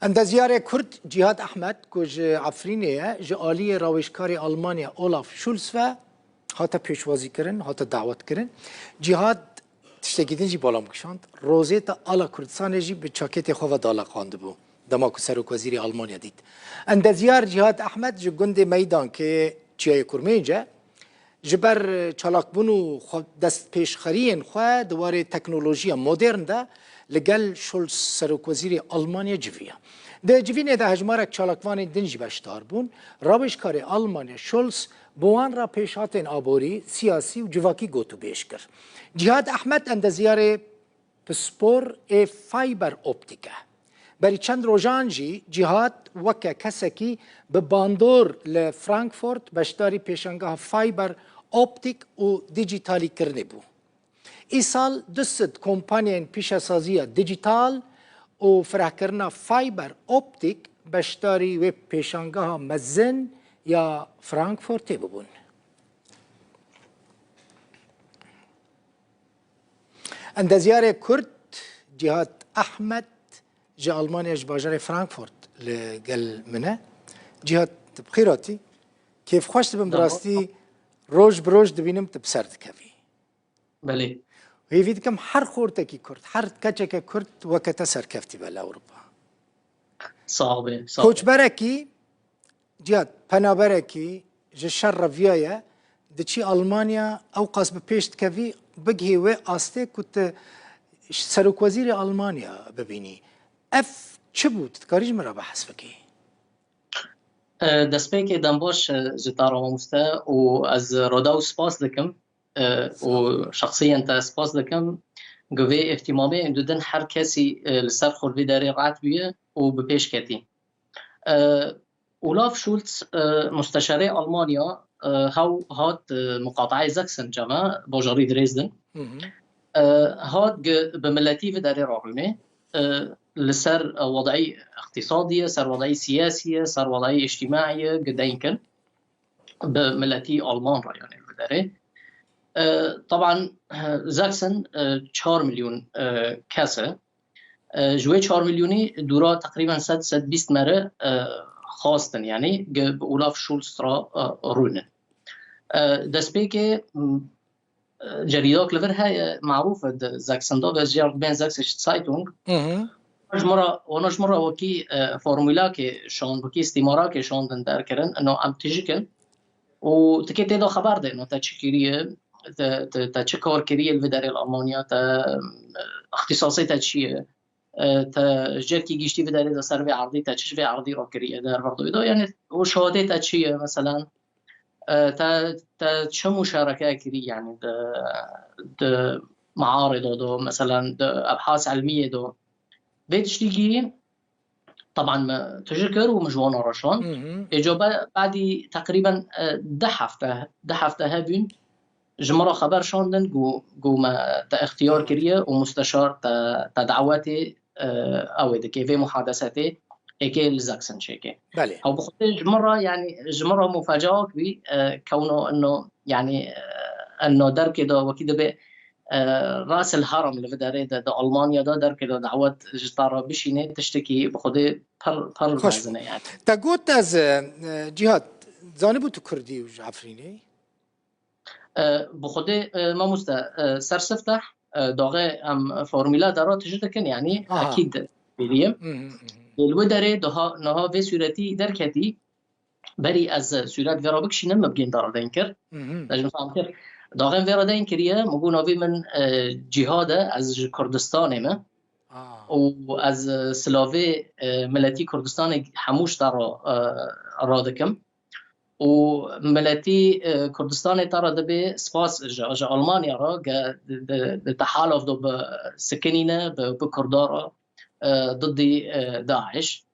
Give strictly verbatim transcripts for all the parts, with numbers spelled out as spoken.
Endezyarê Kurd Cîhad Ehmed ku ji Efrînê ye, ji aliyê rawêjkarê Almanya Olaf Scholz ve hate pêşwazîkirin, hate dawetkirin. Cîhad tiştekî din jî bala min kişand. Rozeta Ala Kurdistanê jî bi çakêtê xwe ve daleqandibû, dema ku serokwezîrê Almanya dît. Endezyar Cîhad Ehmed ji gundê Meydankê Çiyayê Kurmênc e. Ji ber çalakbûn û xwe, destpêşxeriyên xwe di warê teknolojiya modern de li gel Scholz serokwezîrê Almanya civiya. Di civînê de hejmarek çalakvanên din jî beşdar bûn. Rawêjkarê Almanya Scholz bi wan re pêşhatên aborî, siyasî û civakî gotûbêj kir. Cîhad Ehmed endezyarê pispor ê fayber optîk e. Berî çend rojan jî Cîhad weke kesekî bi bandor li Frankfurt beşdarî pêşangeha fayber optîk û dîjîtalîkirinê bû. Îsal du sed kompanyayên pîşesaziya dîjîtal û firehkirina fayber optîk beşdarî wê pêşangeha mezin ya Frankfurtê bibûn. Endezyarê Kurd Cîhad Ehmed ji Almanya, ji bajarê Frankfurt li gel min e. Cîhad, tu bi xêr hatî. Kêfxweş dibim, bi rastî roj bi roj dibînim tu bi ser dikevî. Belê. Hêvî dikim her xortekî Kurd, her keçeke Kurd weke te serkeftî be li Ewropa. Sağ be, sağ be. Koçberekî Cîhad, penaberekî ji şer re viyaye, diçî Almanya, ewqas bi pêş dikevî, bigihî wê astê ku tu serokwezîrê Almanya bibînî. Ev çi bû? Tu dikarî ji min re behs bikî? E, destpêkê dem baş, e, ji te re mamoste û ez roda û spas dikim, e, û şexsiyen te spas dikim. Gi vê îhtimamê em didin her kesî, e, li ser xwe vê derê rahat bûye û bi pêş ketî. E, Olaf Scholz, e, musteşarê Almanya, e, hew hat, e, muqatayê Sachsen came, bajarî Dresden. Hı hı. E, hat gi-, bi miletî vê derê re rûnê. E, li ser, e, wedayî iqtîsadî ye, ser wedayî siyasî ye, ser wedayî îctîmaî ye, gi deyn kin. Bi miletî Alman re, yani, vê derê. E, taban, e, Sachsen, e, çar milyon, e, kes e. E, ji wê çar milyonî dûra teqrîben sed, sed bîst mere, e, xwestin, yanî ge-, bi Olaf Scholz re, e, rûnin. E, destpêkê, m, e, cerîdak li vir heye, marûf e di Sachsen de, Westfalen-Sächsische Zeitung. Hı hı. Ji min re, wana ji min re wekî, e, formûlakê şand, wekî îstîmarakê şandin derkirin, ino em tijik in. Û tikê tê de xeber de, no, te çi kiriye, te, te, te çi kar kiriye li vê derê li Almanya, te, e, îxtîsasê te çi ye, e, te ji cihekî giştî vê derê de ser vê erdî, te çi ji vê erdî re kiriye, der vê de, yani, û şehadê te çi ye, mesela, e, te, te çi muşareke kirî, yani, di, di mearê de, de, mesela, di ebhas ilmiyê de. Vê tiştî kî, Taban me tije kir û min ji wana re şand. Hı hı. Êca be-, badî teqrîben, e, du hefte, du hefte hebûn, ji min re xeber şandin, got, got me te îxtiyar kiriye û musteşar te, te dawetê, e, ew ê dike, vê muhadesetê êkê li Sachsen çêke. Belê. Ew bi xwedê ji min re, yani, ji min re mufecaak bî, e, kewno ino, yani, e, ino derkê de wekî dibe, e, Ras el Heram li vê derê de, di Almanya de derkê de dawet ji te re bişîne, tiştekî bi xwedê pir, pir mezin e yani. Te got ez, e, Cîhad, zanibû tu Kurdî û ji Efrînê? E, bi xwedê, e, mamoste, e, ser sifteh, e, daxê em formîla te re tije dikin, yani, aha, ekîd bêrî ye. Hı hı, hı hı. Li wê derê daha, niha vê sûretî derketî, Berî ez sûret vê re bikişînim, min bi gênda re deyn kir. Mhm. Te ji min fehm kir. Daxên vê re deyn kiriye, min got navê min, e, Cîhad e, ez ji Kurdistanê me. Ah. Û ez, e, silavê, e, miletî Kurdistanê hemû ji te re, e, radikim. Û miletî, e, Kurdistanê te re dibê spas ji, ji Almanya re ge di, di, di tehalaf de bi sikinîne, bi, bi Kurda re, e, didî, e, DAIŞ.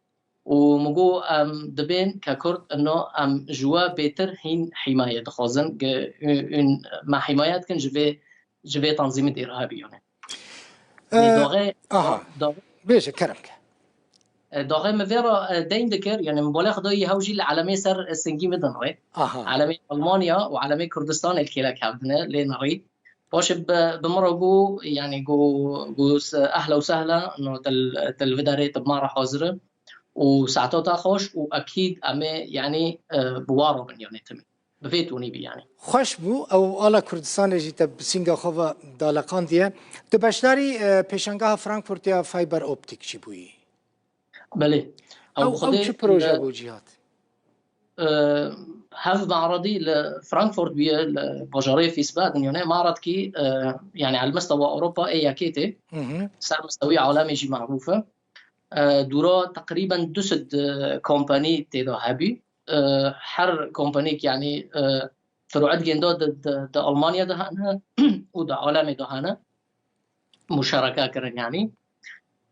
Û min got, em dibên ke Kurd ino em ji we bêtir hîn hîmaye dixwazin, ge-, û-, ûn me hîmaye dikin ji vê, ji vê tanzîmê dêrhabî yanê. Ee, daxê, aha. Daxê, bêje, kerem ke. E, daxê min vê re, e, deyn dikir, yani min bolê xwe dayî hew jî li elemê ser, e, singî min din rê. Aha. Elemê Almanya û elemê Kurdistanê li kêlek hevdine, lê nerî. Paşê bi, bi min re got, yani got, got, ehla û sehla, no, til, til vidarê tu bi me re hazir e. û saeta te xweş û ekîd em ê, yanî, e, bi wan re bin, yanî timî. Bi vê tonî bî, yanî. Xweş bû, ew ala Kurdistanê jî te bi sînga xwe ve daleqandiye. Tu beşdarî, e, pêşangeha Frankfurt ya fiber optik jî bûyî. Belê. Ew, ew xwedê çi proje bû Cîhat? E, hev maradî li Frankfurt bûye, li bajarê Wiesbaden, yanî maradkî, e, yanî el mistewa Ewropa ê yekê tê. Ser mistewî alemê jî marûf e. E, dûra teqrîben du sed, e, kompanî tê de hebî. E, her kompanîk, yanî, e, firuet gênda di, di, di Almanya de hene û di alemê de hene. Muşereke kirin, yanî.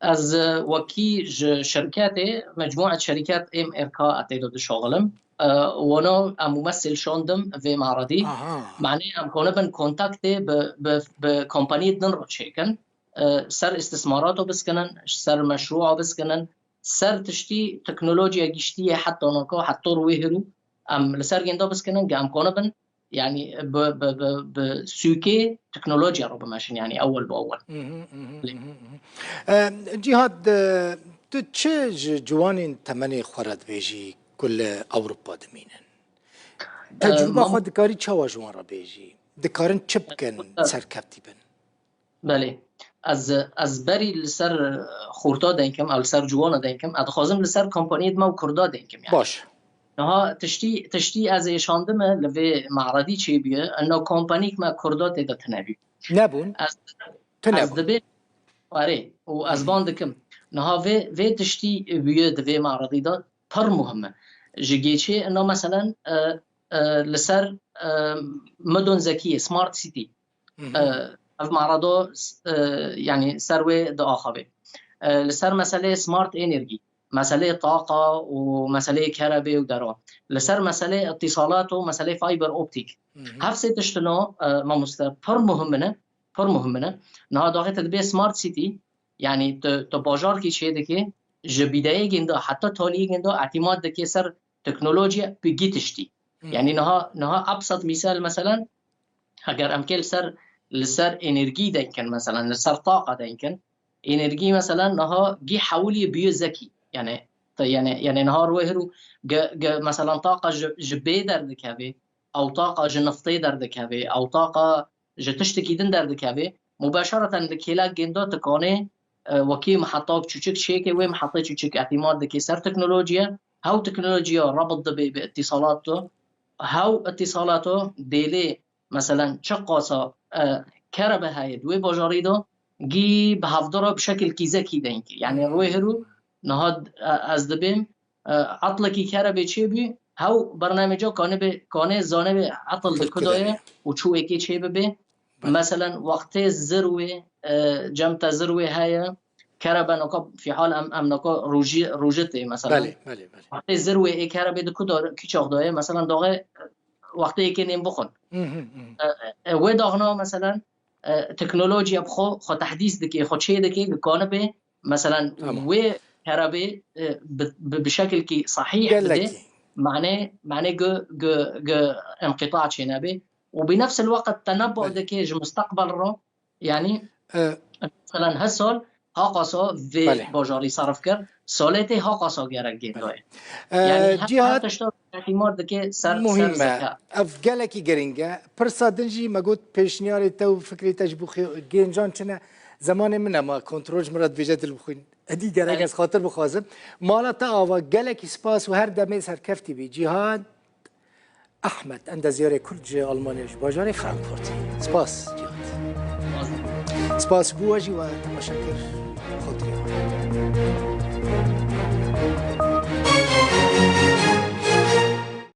Ez, e, wekî ji şirketê, mecmuet şirket êm êrka ez tê de dişaxilim. E, wana em mumessil şandim vê maradî. Aha. Manê em konibin kontaktê bi, bi, bi kompaniyê din re çêkin. E, ser istismarato biskinin, ser meşrûa biskinin, ser tiştî teknolojiya giştî ye heta naka, heta rûyê hêrû em li ser gênda biskinin, ge em konibin, yanî bi, bi, bi, bi sûkê teknolojiya re bimeşin, yanî ewil bi ewil. Mhm, mhm, Lê- mhm, mhm. E, Cîhat, e, tu çi ji ciwanên temenê xwe re dibêjî ku li Ewropa dimînin? E, Tecrûba mam- xwe dikarî çawa ji wan re bêjî? Dikarin çi bikin, e, serkevtî bin? Belê. Ez, ez berî li ser xorta denkim, ew li ser ciwana denkim. Ez dixwazim li ser kompaniyê me û kurda denkim, yani. Baş. Niha tiştî, tiştî ez ê şandime li vê maradî çêbûye, ina kompanîk me kurda tê de tune bî. Nebûn? Ez, Tune ez bûn. Dibê, erê, û ez van dikim. Niha vê, vê tiştî bûye di vê maradî de pir muhim e. Ji geçê ina, meselen, e, e, li ser, e, midon zekiyê, smart city. Mhm. E, ev marado, e, yani ser wê diaxivê. E, li ser meseleyê smart energy, meseleyê taqa û meseleyê kerebê û deran. Li ser meseleyê îtisalat û meseleyê fiber optik. Mhm. Hev sê tiştino, e, mamoste, pir muhim in e, pir muhim in e. Niha daxê te dibê smart city, yani tu, tu bajarkî çê dikê, ji bîdeyê gênda heta taliyê gênda îtîmat dikê ser teknolojiya bi gî tiştî. Hmm. Yani niha, niha ebsat misal, meselen, eger em kê li ser, li ser energî denkin, meselen, li ser taqa denkin, energî, meselen, niha gî hewilî bûye zekî. Yani, te, yani, yani niha rûyê hêrû ge, ge, meselen, taqa ji, ji bê derdikeve, ew taqa ji niftê derdikeve, ew taqa ji tiştekî din derdikeve, mubeşereten li kêlek gênda dikanê, e, wekî mihetak çûçik çêke, wê mihetê çûçik îtîmat dike ser teknolojiye, hew teknolojiya rebit dibe bi îtîsalato, hew îtîsalato dêlê, meselen, çi qasa, e, kerebe heye di wê bajarî de, gî bi hevdira bi şekilkî zekî denkî. Yani, hmm, rûyê hêrû niha, e, ez dibêm, e, etlekî kerebê çêbî, hew bernamêca kanibê, kanê zanebê etl di ku de ye û çû êkê çê bibe. Belê. Meselen, wextê zirwê, e, cem te zirwê heye, kerebe naka fîal em, em naka rojî, rojî tê, meselen. Belê, belê, belê. Wextê zirwê ê kerebê di ku de, kî çax de ye? Meselen, daxê wextê êkê nên bixwin. Hı hı hı. E, e, wê daxina, meselen, e, teknolojiya bi xwe, xwe tehdîs dike, xwe çê dike, dikanibê, meselen, tamam, wê kerabê, e, bi, bi, bi şekilkî sahîh bide, gelekî, mane, mane gu, gu, gu inqita çênebe. Û bi nefs el weqt tenebbu, belê, dike ji mustaqbel re, yani, e, meselen, her sal ha qasa vê, belê, bajarî sarf kir, salê tê ha qasa gerek gêndoye. Belê. E, yani, her, Cihat, her tişta îtîmar dike ser, ser, muhîm e, zeka. Ev gelekî giring e. Pirsa din jî me got pêşniyarê te û fikrê te ji bo xê-, gêncan çi ne? Zemanê min e, ma kontrol ji min re dibêje dil bixwîn. Edî gerek, belê, ez xatir bixwazim. Mala te ava, gelekî spas û her demê serkeftî bî. Cihat Ahmed, endezyarê Kurd ji Almanya, ji bajarê Frankfurtê. Spas, Cihat. Spas bo we jî we temaşe kir. Xatirê we.